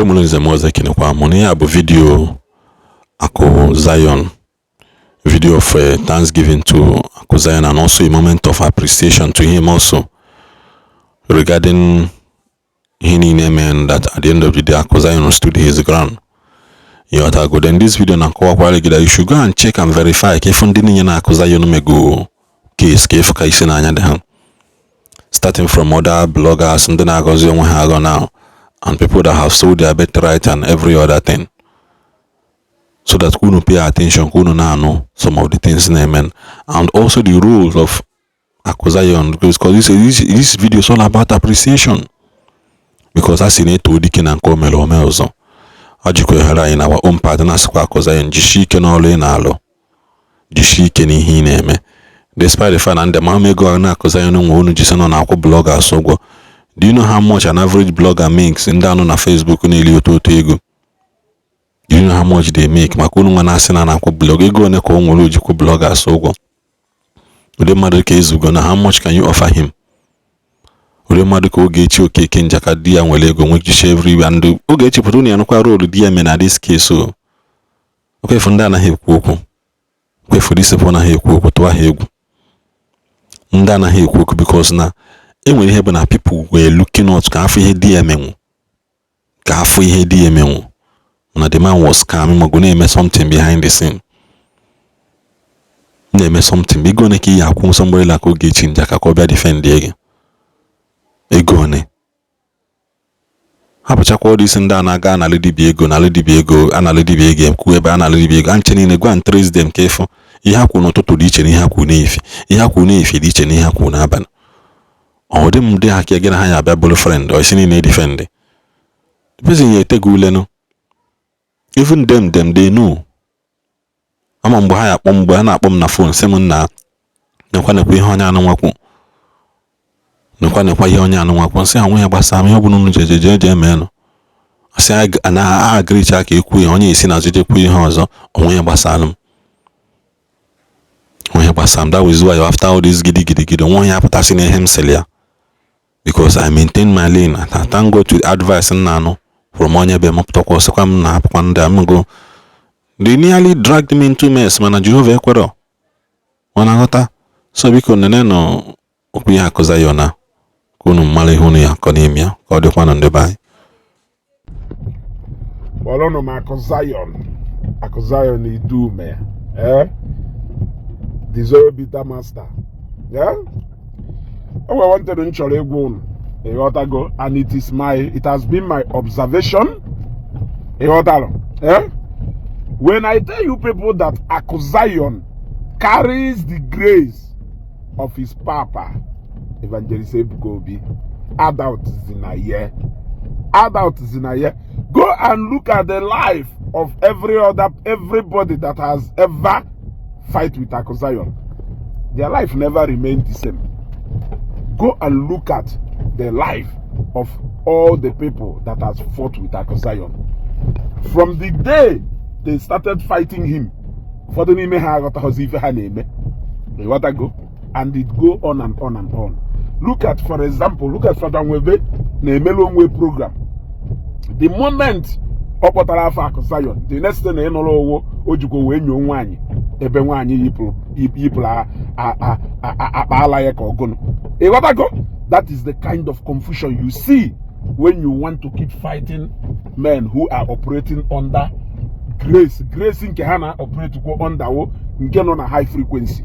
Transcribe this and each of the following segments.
Igbo mụrụ nze m ọzọ, ekenekwa m na ya bụ video Akụ Zion, video of thanksgiving to Akụ Zion and also a moment of appreciation to him also regarding ihe niile mere, that at the end of the day, Akụ Zion stood his ground. Ịghọtago? Then this video na-akọwakwara gị that you should go and check and verify ka ịfụ ndị niile na Akụ Zion mego case, ka ịfụ ka isi n'anya dị ha, starting from other bloggers, ndị na-agọzi onwe ha agọ now, and people that have sold their birthright and every other thing, so that unu pay attention, ka unu na-anụ some of the things na-eme and also the roles of Akụ Zion, because this video is all about appreciation, because a sị na-eto dike na nke o mere ome ọzọ. A jikwa ohere anyị na our own part na-asịkwa Akụ Zion, jisie ike n'ọrụ ị na-alụ, jisie ike n'ihe ị na-eme, despite the fact na ndị ma ego na Akụ Zion nwe unu jisi nọ na-akwụ bloggers ụgwọ. Do you know how much an average blogger makes? Ndị anọ na Facebook na-eli otu otu ego, do you know how much they make? Maka unu nwa na-asị na na-akwụ blog ego one ka o nwere ojikwu bloggers ụgwọ. Ụdị mmadụ ka ezugo na how much can you offer him? Ụdị mmadụ ka Ogechi Okeke Njaka, di ya nwere ego nwechichi everywhere, and Ogechi pụta unu ya nụkwa role di ya me na this case. O okwefu ndị anaghị ekwu okwu, kwefu disipụ anaghị ekwu okwu, tụwa ha egwu ndị anaghị ekwu okwu, because na enwere ihe bụ na people were looking up ka afọ ihe di ya menwu, ka afọ ihe di ya menwu, mana the man was calm, mago na-eme something behind the scene, na-eme something. Ego one ka iyi akwụ somebody like Ogechi Njaka ka ọ bịa defend gị? Ego one hapụchakwa ọdụ isi ndị a na-aga analụ dibịa ego, analụ dibịa ego, analụ dibịa ego, ekwu ebe analụ dibịa ego anche niile. Go and trace them ka ịfụ ihe ha kwuru n'ụtụtụ dị iche na ihe ha kwuru n'efife, ihe ha kwuru n'efife dị iche na ihe ha kwuru n'abalị. Ọ dị m dị ha ka gị na ha ya abịa bụrụ friend ọ isi niile defend the person ya ete gị ulenụ. Even them they know. Ama mgbe ha ya akpọ m, mgbe ha na-akpọ m na phone, sị m nna, nekwa nekwa ihe onye anụ nwakwu, nekwa nekwa ihe onye anụ nwakwu, nsị ha nwe ya gbasara m. Ihe ọ bụla unu jeje jee jee meenụ, asị na agricha ka ekwu ya, onye esi n'azụ jekwu ihe ọzọ, onwe ya gbasara m, onwe ya gbasara m. That was why after all this gidi gidi gidi, onwe onye apụtasị na ihe m sịrị ya, because I maintain my lane and thank God to the advice m na-anụ from onye be m pụtakwa, ọsịkwa m na hapụkwa ndị a m go. They nearly dragged me into mess, mana Jehova ekwerọ ọ na-aghọta. So biko, nenenụ okwu ihe Akụ Zion na ka unu mara ihe unu ya akọ n'ime ya, ka ọ dịkwanụ ndị be anyị. Kpọrọnụ m Akụ Zion, Akụ Zion Idume, eh, the Zoro Bitter Master, yeah? O nwere one thing m chọrọ ịgwa unu, ịghọtago? And it has been my observation, ịghọtara, eh? When I tell you people that Akụ Zion carries the grace of his papa, Evangelist Ebuka Obi, adult zina ye, adult zina ye. Go and look at the life of everybody that has ever fight with Akụ Zion. Their life never remained the same. Go and look at the life of all the people that has fought with Akụ Zion. From the day they started fighting him, ụfọdụ n'ime ha aghọtaghịzi ife ha na-eme. Ịghọtago? And it go on and on and on. Look at, for example, look at Fada Nwebe na-emelu onwe program. The moment ọ kpọtara afọ Akụ Zion, the next thing na ịnụrụ owo o jikwa wee nyoo nwaanyị ebe nwaanyị yipụrụ yipụrụ akpa ala ya ka ọgụnụ. Ịghọtago? That is the kind of confusion you see when you want to keep fighting men who are operating under grace. Grace nke ha na operate kwa under wo nke nọ na high frequency.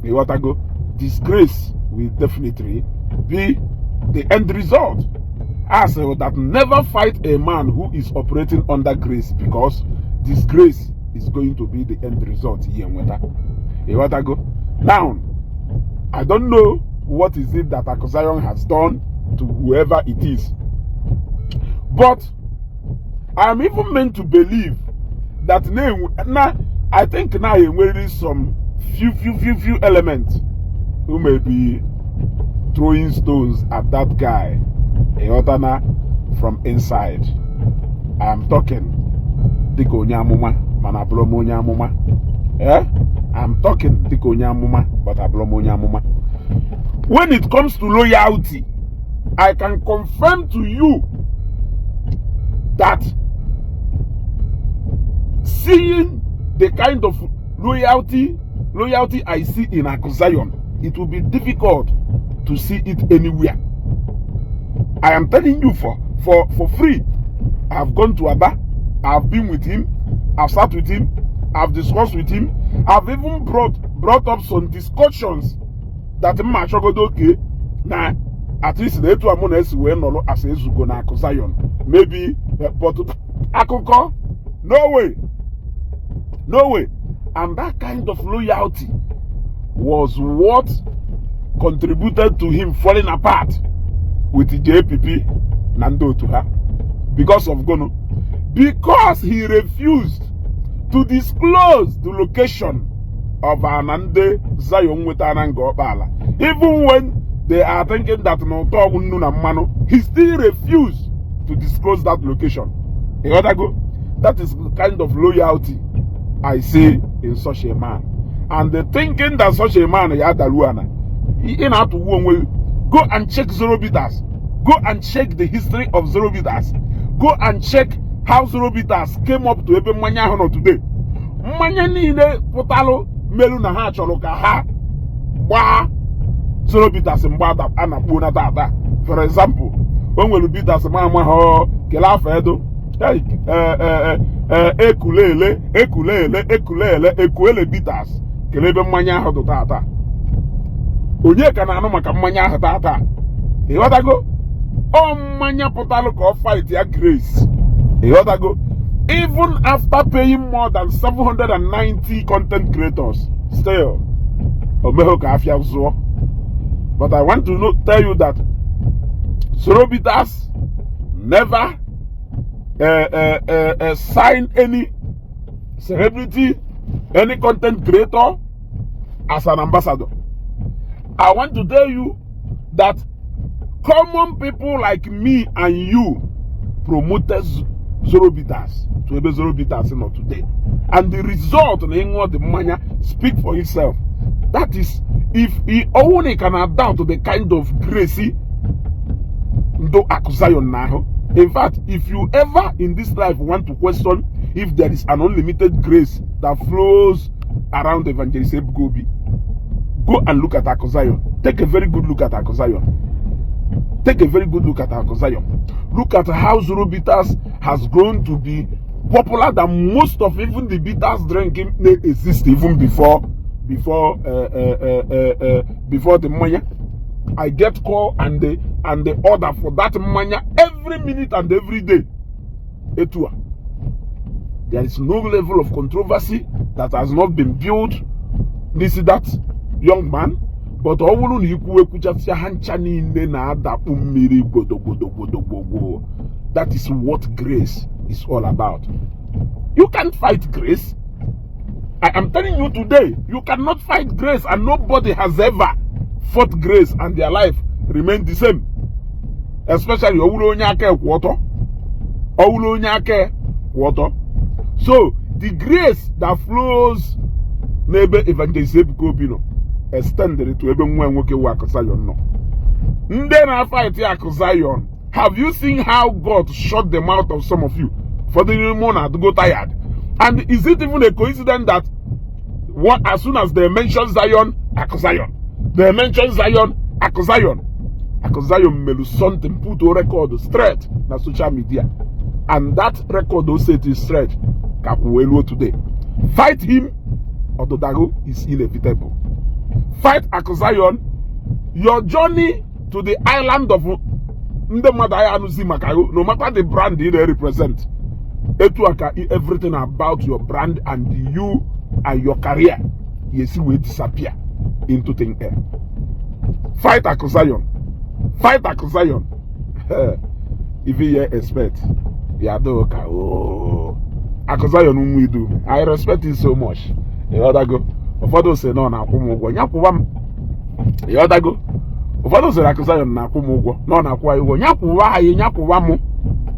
Ịghọtago? Disgrace will definitely be the end result. As that, never fight a man who is operating under grace, because disgrace is going to be the end result. Ihe nweta. Ịghọtago? Now, I don't know what is it that Akụ Zion has done to whoever it is, but I am even meant to believe that now, I think now enweriri some few few few few elements who may be throwing stones at that guy, ịghọtana, from inside. I am talking dịka onye amụma, mana abụrụ m onye amụma. Eh, I am talking dịka onye amụma, but abụrụ m onye amụma. When it comes to loyalty, I can confirm to you that Seeing the kind of loyalty I see in Akụ Zion, it will be difficult to see it anywhere. I am telling you for free. I've gone to Aba. I've been with him. I've sat with him. I've discussed with him. I've even brought up some discussions that mma achọgodo oke na at least na etu a mụ na-esi wee nọrọ as ezugo na Akụ Zion, maybe, but akụkọ, no way, no way. And that kind of loyalty was what contributed to him falling apart with JPP na ndị otu ha. Because of gịnị? Because he refused to disclose the location of ana ndị Zion nwetara na Ngor Okpala. Even when they are thinking that na ụtọ ọgwụ nnu na mmanụ, he still refused to disclose that location. Ịghọtago? That is the kind of loyalty I see in such a man. And the thinking that such a man ya adalu ana, ị na-atụwu onwe gị. Go and check Zoro Bitters. Go and check the history of Zoro Bitters. Go and check how Zoro Bitters came up to ebe mmanya ahụ nọ today. Mmanya niile pụtalụ melu na ha chọrọ ka ha gbaa Zoro Bitters mgbe a na-akpọ na tata. For example, o nwere bitters ma amaghọ kele afọ edo. Hey, ekulele ekulele ekulele ekuele bitters, kele ebe mmanya ahụ dị tata? Onye ka na-anụ maka mmanya ahụ tata? Ịghọtago? Ọ mmanya pụtalụ ka ọ fight ya grace. Ịghọtago? Even after paying more than 790 content creators, still omeghe ka afịa zụọ. But I want to tell you that Zoro Bitters never signed any celebrity, any content creator as an ambassador. I want to tell you that common people like me and you promoted Zoro Bitters to ebe Zoro Bitters nọ today. And the result na ịṅụọ the mmanya speak for itself. That is, if he only can adapt to the kind of grace ndo Akụ Zion n'ahụ. In fact, if you ever in this life want to question if there is an unlimited grace that flows around Evangelist Ebuka Obi, go and look at Akụ Zion. Take a very good look at Akụ Zion. Take a very good look at Akụ Zion. Look at how Zoro Bitters has grown to be popular than most of even the bitters drinking may exist even before the mmanya. I get call and the order for that mmanya every minute and every day. Etua. There is no level of controversy that has not been built n'isi that young man. But ọ bụrụ na ikwu ekwuchasịa, ha ncha niile na-adakpu mmiri gbodogbodogbodogbogbo. That is what grace is all about. You can't fight grace. I am telling you today, you cannot fight grace, and nobody has ever fought grace and their life remain the same. Especially ọ bụrụ onye aka kwụ ọtọ. Ọ bụrụ onye aka kwụ ọtọ. So the grace that flows n'ebe Evangelist Ebuka Obi nọ extended to ebe nwa ya nwoke wụ Akụ Zion nọ. Ndị na-fight Akụ Zion, have you seen how God shut the mouth of some of you? Ụfọdụ n'ime unu adịgo tired. And is it even a coincidence that what, as soon as they mention Zion, Akụ Zion, they mention Zion, Akụ Zion, Akụ Zion melu something, put a record straight na social media, and that record o set is straight ka kwuo elu today. Fight him, Ododago is inevitable. Fight Akụ Zion, your journey to the island of ndị mmadụ anyị anụzi maka gị, no matter the brand ị na-represent. Etu a ka everything about your brand and you and your career yesi wee disappear into thin air. Fight Akụ Zion, fight Akụ Zion. Ife you expect ya do ka ooo Akụ Zion nwa idu, I respect you so much. Ịghọtago? Ụfọdụ sị na ọ na-akwụ m ụgwọ, ya kwụwa m. Ịghọtago? Ụfọdụ sịrị Akụ Zion na-akwụ m ụgwọ, na ọ na-akwụ anyị ụgwọ, ya kwụwa anyị, ya kwụwa m.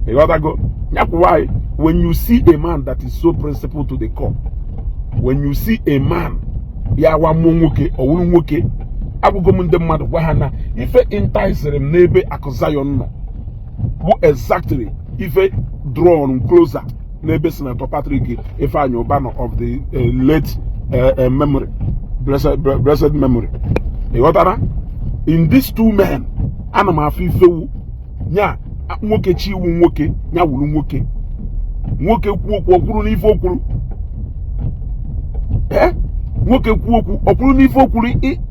Ịghọtago? Ya kwụwa anyị. When you see a man that is so principled to the core, when you see a man ya wa mụọ nwoke, ọwụrụ nwoke, agwụgo m ndị mmadụ gwa ha na ife enticere m n'ebe Akụ Zion nọ bụ exactly ife drawn closer N'ebe Senator Patrick Ifeanyi Uba nọ of the late memory, blessed memory. Ị ghọtara? In these two men, ana m afụ ifewu nya nwoke chi iwu nwoke nya wuru nwoke, nwoke kwuo okwu, ọ kwuru n'ife o kwuru. Ee, nwoke kwuo okwu, ọ kwuru n'ife o kwuru.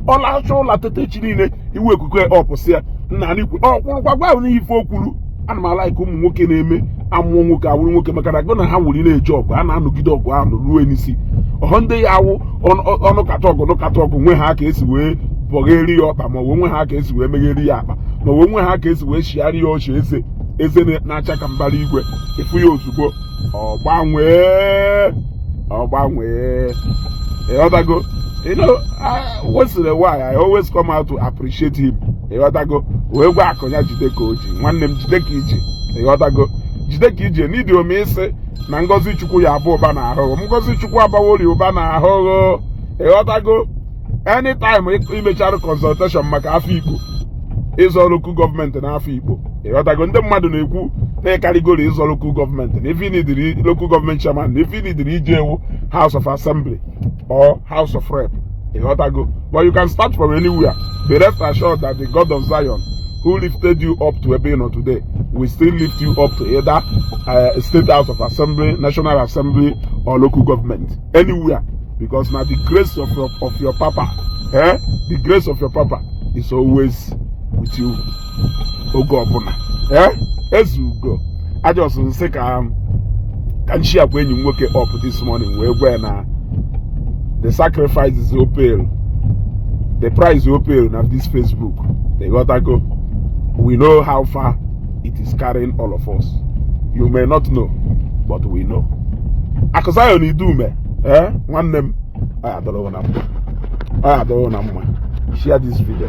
Ọlacha ụla tete echi niile, iwu ekuku ọpụsị ya nna anyị kwu, ọ kwurukwa gwa ahụ n'ife o kwuru. Ana m ala ike ụmụ nwoke na-eme amụọ nwoke awụrụ nwoke, maka na gụ na ha wuri na-eji ọgụ a na-anọgide ọgụ ahụ ruo n'isi ọhọ ndị ya awụ ọnụ kata ọgụ nụkata ọgụ nwe ha ka esi wee bọgheri ya ọkpa, ma ọ bụ nwe ha ka esi wee megheri ya akpa, ma ọ bụ nwe ha ka esi wee shigharị ya ọchị eze eze na-acha ka mbara igwe. Ịfụ ya ozugbo, ọ gbanwee, ọ gbanwee. Ịghọtago? Once in a while I always come out to appreciate him. Ịghọtago? Wee gwa akụ ya jide ka o ji. Nwanne m, jide ka iji. Ịghọtago? Jide ka ije n'idi ome isi na ngọzi Chukwu ya abụ ụba na ahụhụ. Ngọzi Chukwu abawori ụba na ahụhụ. Ịghọtago? Anytime imechara consultation maka afọ Igbo, ịzọ local government n'afọ Igbo, ịghọtago, ndị mmadụ na-ekwu na ịkarịgoro ịzọ local government, na ife nidiri local government chairman, na ife nidiri ije ewu House of Assembly or House of Rep. Ịghọtago? But you can start from anywhere. Be rest assured that the God of Zion who lifted you up to ebe ị nọ today will still lift you up to either State House of Assembly, National Assembly or local government, anywhere, because now the grace of your papa, eh? The grace of your papa is always with you oge ọbụla. Eh, ezugo. I just nsị ka nchi akwa enyi m nwoke up this morning wee gwa ya na the sacrifice is o pay, the price o pay na this Facebook. Ịghọtago? We know how far it is carrying all of us. You may not know, but we know. Akụ Zion Idume, eh, nwanne m, ọ ya adọrọ na mma, ọ ya adọrọ na mma. Share this video.